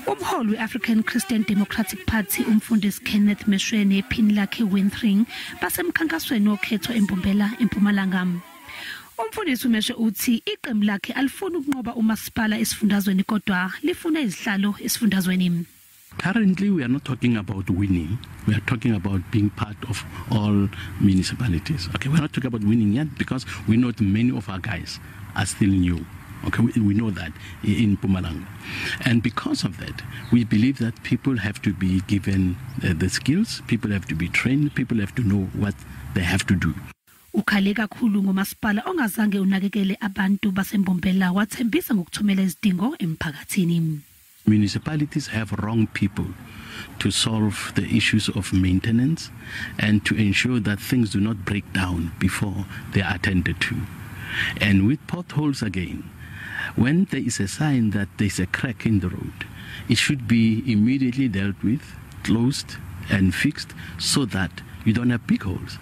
Umholi we-African Christian Democratic Party umfundisi Kenneth Meshweni ephini lakhe Wintering basemkhankasweni wokhetho eMbombela eMpumalanga. Umfundisi uMeshe uthi iqembu lakhe alifuna ukunqoba umasipala esifundazweni kodwa lifuna izihlalo esifundazweni. Currently, we are not talking about winning. We are talking about being part of all municipalities. Okay, we're not talking about winning yet because we know that many of our guys are still new. Okay, we know that in Mpumalanga. And because of that, we believe that people have to be given the skills, people have to be trained, people have to know what they have to do. Ukhale kakhulu ngomasipala ongazange unakekele abantu baseMbombela wathembisa ngokuthumela izidingo emphakathini. Municipalities have wrong people to solve the issues of maintenance and to ensure that things do not break down before they are attended to. And with potholes again, when there is a sign that there is a crack in the road, it should be immediately dealt with, closed and fixed so that you don't have big holes.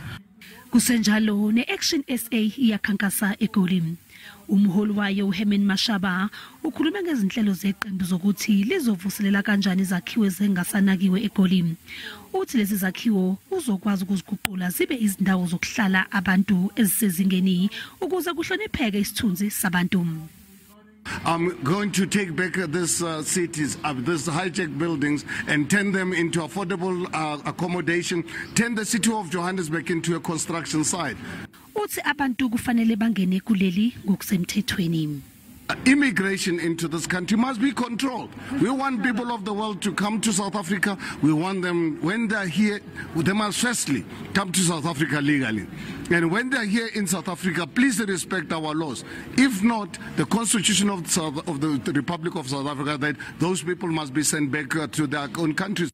Kusenjalo ne-Action SA iyakhankasa eGoli. Umholi wayo uHerman Mashaba ukhuluma ngezinhlelo zeqembu zokuthi lizovuselela kanjani izakhiwo ezingasanakiwe eGoli. Uthi lezi zakhiwo uzokwazi ukuziguqula zibe izindawo zokuhlala abantu ezisezingeni ukuze kuhlonipheke isithunzi sabantu. I'm going to take back these cities, these hijacked buildings, and turn them into affordable accommodation, turn the city of Johannesburg into a construction site. Uthi abantu kufanele bangene kuleli ngokusemthethweni. Immigration into this country must be controlled. We want people of the world to come to South Africa. We want them, when they're here, they must firstly come to South Africa legally. And when they're here in South Africa, please respect our laws. If not, the Constitution of the Republic of South Africa, that those people must be sent back to their own countries.